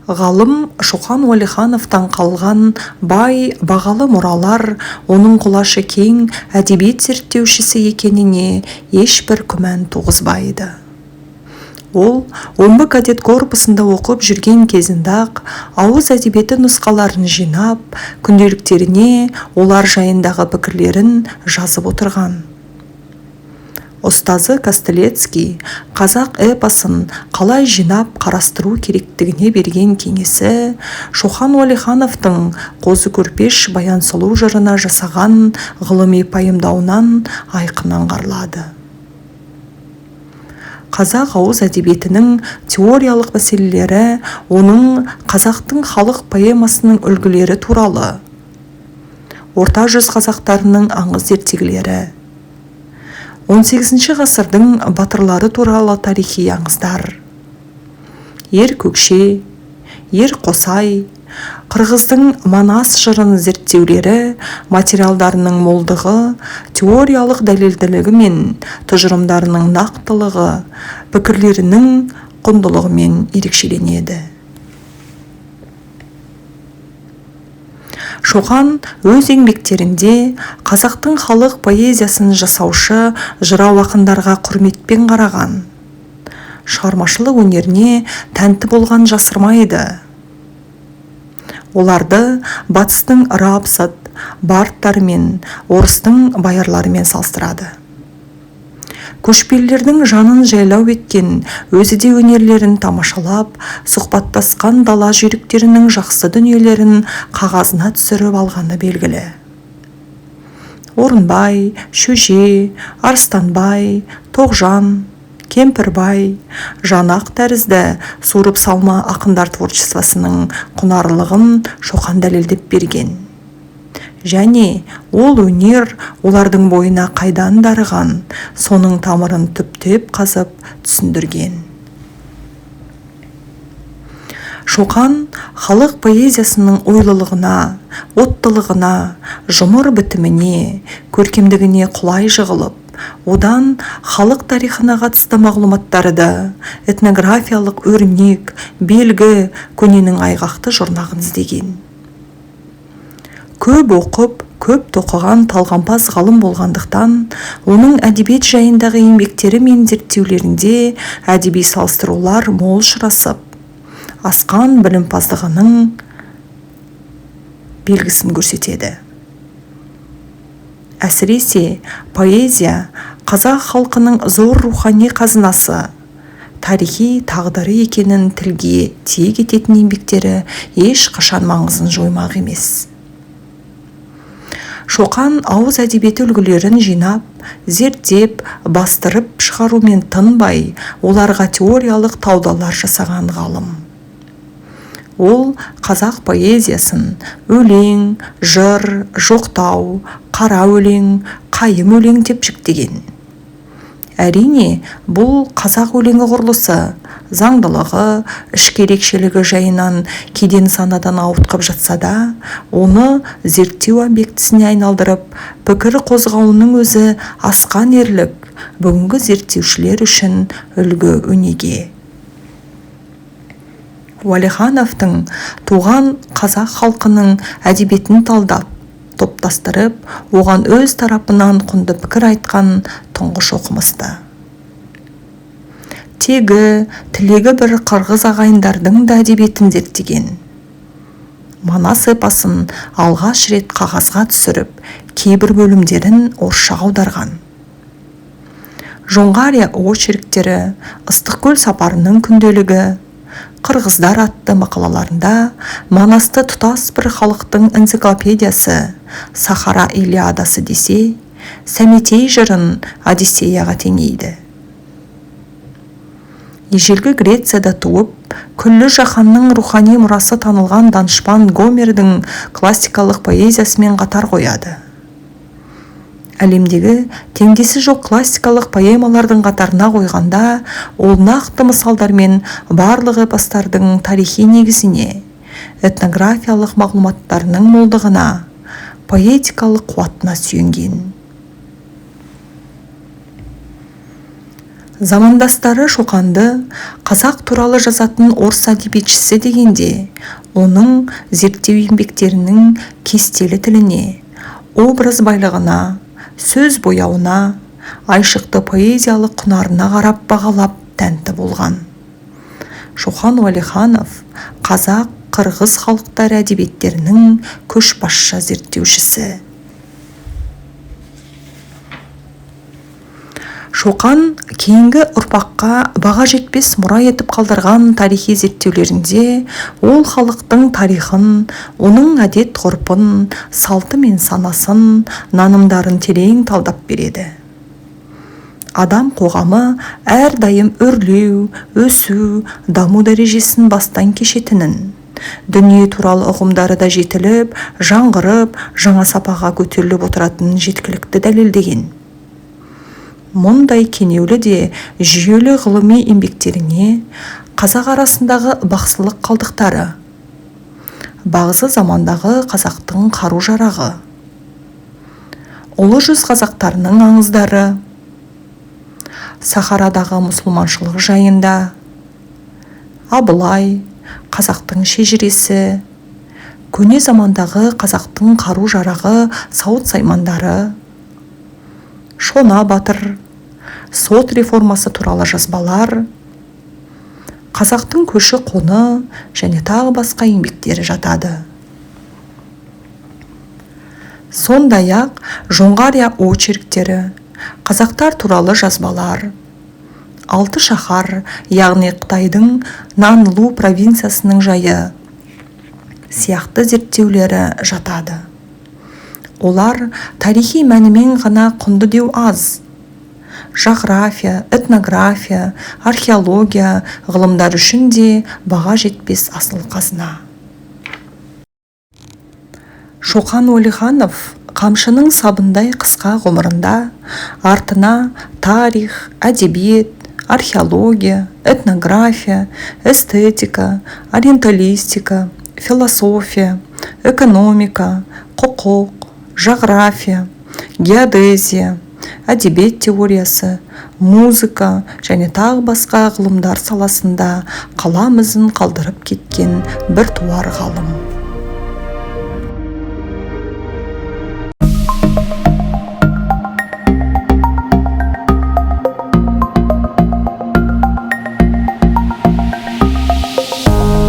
Ғалым Шоқан Уәлихановтан қалған бай, бағалы мұралар оның құлашы кең әдебиет зерттеушісі екеніне ешбір күмән туғызбайды. Ол Омбы кадет корпусында оқып жүрген кезінде-ақ ауыз әдебиеті нұсқаларын жинап, күнделіктеріне олар жайындағы пікірлерін жазып отырған. Ұстазы Костылецкий қазақ эпосын қалай жинап қарастыру керектігіне берген кеңесі Шоқан Уәлихановтың Қозы Көрпеш Баян сұлу жырына жасаған ғылыми пайымдауынан айқын аңғарылады. Қазақ ауыз әдебиетінің теориялық мәселелері оның қазақтың халық поэмасының үлгілері туралы, Орта жүз қазақтарының аңыз ертегілері, 18 ғасырдың батырлары туралы тарихи аңыздар, Ер Көкше, Ер Қосай, қырғыздың Манас жырын зерттеулері материалдарының молдығы, теориялық дәлелділігі мен тұжырымдарының нақтылығы, пікірлерінің құндылығымен ерекшеленеді. Шоқан өз еңбектерінде қазақтың халық поэзиясын жасаушы жырау ақындарға құрметпен қараған, шығармашылық өнеріне тәнті болған жасырмайды. Оларды батыстың рапсод, бардтарымен, орыстың боярларымен салыстырады. Көшпелілердің жанын жайлау еткен, өзі де өнерлерін тамашалап, сұхбаттасқан дала жүйріктерінің жақсы дүниелерін қағазына түсіріп алғаны белгілі. Орынбай, Шөже, Арыстанбай, Тоғжан, Кемпірбай, Жанақ тәрізді суырып салма ақындар творчествосының құнарлылығын Шоқан дәлелдеп берген. Және ол өнер олардың бойына қайдан дарыған, соның тамырын түптеп қазып түсіндірген. Шоқан халық поэзиясының ойлылығына, оттылығына, жұмыр бітіміне, көркемдігіне құлай жығылып, одан халық тарихына қатысты мағлұматтарды, этнографиялық өрнек, белгі, көненің айғақты жұрнағын іздеген. Көп оқып, көп тоқыған талғампаз ғалым болғандықтан, оның әдебиет жайындағы еңбектері мен зерттеулерінде әдеби салыстырулар мол ұшырасып, асқан білімпаздығының белгісін көрсетеді. Әсіресе поэзия қазақ халқының зор рухани қазынасы, тарихи тағдыры екенін тілге тиек ететін еңбектері ешқашан маңызын жоймақ емес. Шоқан ауыз әдебиеті үлгілерін жинап, зерттеп, бастырып шығарумен тынбай, оларға теориялық талдаулар жасаған ғалым. Ол қазақ поэзиясын өлең, жыр, жоқтау, қара өлең, қайым өлең деп жіктеген. Әрине, бұл қазақ өлеңі құрылысы, заңдылығы, ішкі ерекшелігі жайынан кейде нысанадан ауытқып жатса да, оны зерттеу объектісіне айналдырып, пікір қозғауының өзі асқан ерлік, бүгінгі зерттеушілер үшін үлгі өнеге. Уәлихановтың туған қазақ халқының әдебиетін талдап, топтастырып, оған өз тарапынан құнды пікір айтқан тұңғыш оқымысты. Тегі, тілегі бір қырғыз ағайындардың да әдебиетін зерттеген. Манас эпосын алғаш рет қағазға түсіріп, кейбір бөлімдерін орысшаға аударған. Жоңғария очерктері, Ыстықкөл сапарының күнделігі, Қырғыздар атты мақалаларында Манасты тұтас бір халықтың энциклопедиясы, Сахара Илиадасы десе, Сәметей жырын Одиссеяға теңейді. Ежелгі Грецияда туып, күллі жаһанның рухани мұрасы танылған данышпан Гомердің классикалық поэзиясымен қатар қояды. Әлемдегі теңдесі жоқ классикалық поэмалардың қатарына қойғанда, ол нақты мысалдармен барлық эпостардың тарихи негізіне, этнографиялық мағлұматтарының молдығына, поэтикалық қуатына сүйенген. Замандастары Шоқанды қазақ туралы жазатын орыс әдебиетшісі дегенде, оның зерттеу еңбектерінің кестелі тіліне, образ байлығына, сөз бояуына, айшықты поэзиялық құнарына қарап бағалап тәнті болған. Шоқан Уәлиханов қазақ, қырғыз халықтары әдебиеттерінің көшбасшы зерттеушісі. Шоқан кейінгі ұрпаққа баға жетпес мұра етіп қалдырған тарихи зерттеулерінде ол халықтың тарихын, оның әдет-ғұрпын, салты мен санасын, нанымдарын терең талдап береді. Адам қоғамы әрдайым өрлеу, өсу, даму дәрежесін бастан кешетінін, дүние туралы ұғымдары да жетіліп, жаңғырып, жаңа сапаға көтеріліп отыратынын жеткілікті дәлелдеген. Мұндай кенеулі де жүйелі ғылыми еңбектеріне қазақ арасындағы бақсылық қалдықтары, бағзы замандағы қазақтың қару-жарағы, Ұлы жүз қазақтарының аңыздары, Сахарадағы мұсылманшылық жайында, Абылай, қазақтың шежіресі, көне замандағы қазақтың қару-жарағы, сауыт-саймандары, Шона батыр, сот реформасы туралы жазбалар, қазақтың көші-қоны және тағы басқа еңбектері жатады. Сондай-ақ Жоңғария очерктері, қазақтар туралы жазбалар, Алты шаһар, яғни Қытайдың Нанлу провинциясының жайы сияқты зерттеулері жатады. Олар тарихи мәнімен ғана құнды деу аз. Жағрафия, этнография, археология ғылымдар үшін де баға жетпес асыл қазына. Шоқан Уәлиханов қамшының сабындай қысқа ғұмырында артына тарих, әдебиет, археология, этнография, эстетика, ориенталистика, философия, экономика, құқық, жағрафия, геодезия, әдебиет теориясы, музыка және тағы басқа ғылымдар саласында қалам ізін қалдырып кеткен біртуар ғалым.